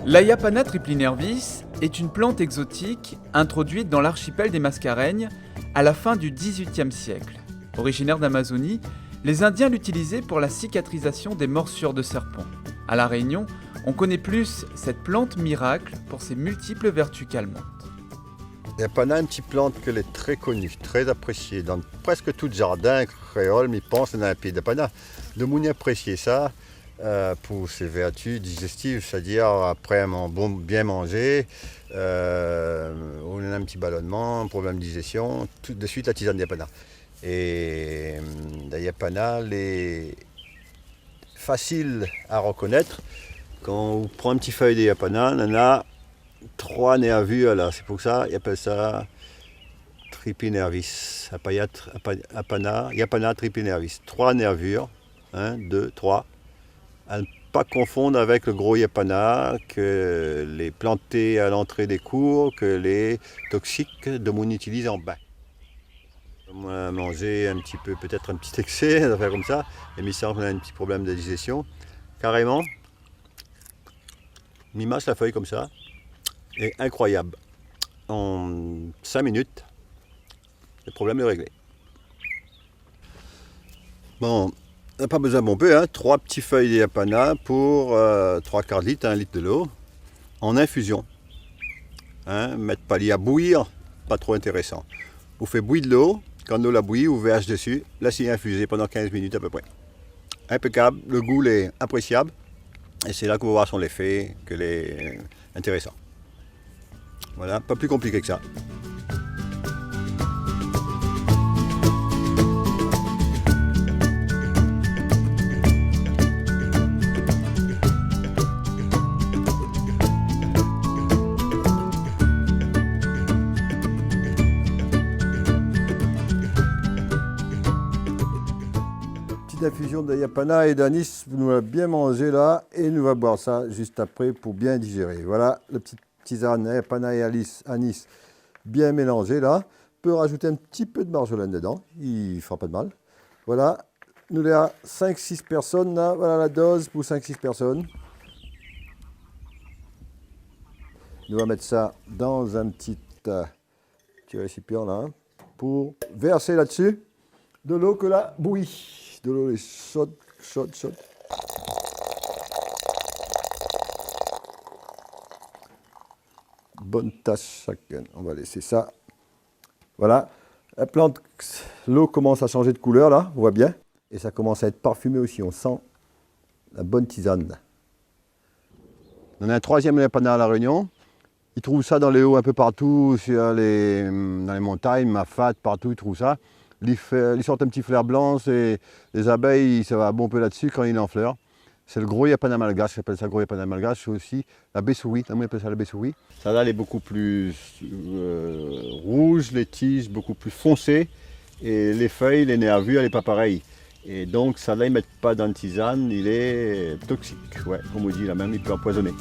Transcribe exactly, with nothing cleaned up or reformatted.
L'Ayapana triplinervis est une plante exotique introduite dans l'archipel des Mascareignes à la fin du dix-huitième siècle. Originaire d'Amazonie, les Indiens l'utilisaient pour la cicatrisation des morsures de serpents. À La Réunion, on connaît plus cette plante miracle pour ses multiples vertus calmantes. Yapana, in ti plant ke lé trè koni, trè apresié dan prèsk tout zardin kréol, mi pans, néna in pié d'yapana. Demoun i apresi sa, euh, pou sé vèrtu digestiv, sétadir apré in man-, bon, bien manzé, euh, ou néna in ti balonman, problèm digestion, tout de suit la tizane d'yapana. É, euh, la yapana, lé fasil a rekonèt. Kan ou pran in ti fèy de yapana, néna troi nèrvir la. Sé pou sa i apèl sa tripinervis. Apaya tr-, apa-, apana, yapana tripinervis. Troi nèrvir, in, dé, troi. A ne pa konfonn avèk le gro yapana ke lé planté a lantré dé kour, ke lé toksik, demoun i itiliz an bin. Moin, manzé in ti pé, pétèt in ti èksé, dé zafèr konmsa, é mi sanz in ti problèm de digestion. Karéman, mi mash la fèy konmsa, é inkroyab. An sink minit, le problèm lé réglé. Bon, na pa bezoin bonpé, in, troi ti fèy de yapana pou, euh, troi kar lit, in lit de lo, an infuzion. In, mèt pa li a bouyir, pa tro intérésan. Ou fé bouyir de lo, kan lo la bouyi, ou vèrs desi, lès ali infizé pandan kinz minit a pé pré. Inpékab, le gou lé aprésiab, é sé la ke ou va voir son lèfé, ke lé, euh, intérésan. Voilà, pa pli konpliké ke sa. Ti infuzion de yapana é d'anis, nou va bien manzé la, é nou va boir sa zis apré pou bien dizéré. Voilà, le ti tizane, in, yapana é alis, anis, bien mélanzé la. Pé razout in ti pé de marzolèn dedan, i fera pa de mal. Voilà, nou lé a sink, sis pèrsone la, voilà la doz pou sink, sis pèrsone. Nou va mèt sa dan in ti, euh, ti résipian la, in, pou vèrs la dsi. De lo ke la bouyi. De lo lé sho, sho, sho. Bone tas shakinn. Nou va lès sa. Voilà. La plant, lo komans a shanzé de koulèr la, ou voi bien. É sa komans a èt parfimé osi. On san la bone tizane. Néna in troizièm yapana a La Rénion. I trouv sa dan lé o, in pé partou, sir lé, dan lé montagn, Mafate, partou, i trouv sa. Li fé, li sort in ti flèr blansh é lé zabèy i sava bonpé la dsi kan li lé an flèr. Sé le gro yapana malgash, i apèl sa gro yapana malgash, sé osi la bésouwi, la moun i apèl sa la bésouwi. Sa la lé bokou pli, euh, rouz, lé tij bokou pli fonsé, é lé fèy, lé nèrvir, lé pa parèy. É donk, sa la, i mèt pa dan tizane, li lé toksik. Oué, konm ou di la, mèm li pé anpoizoné.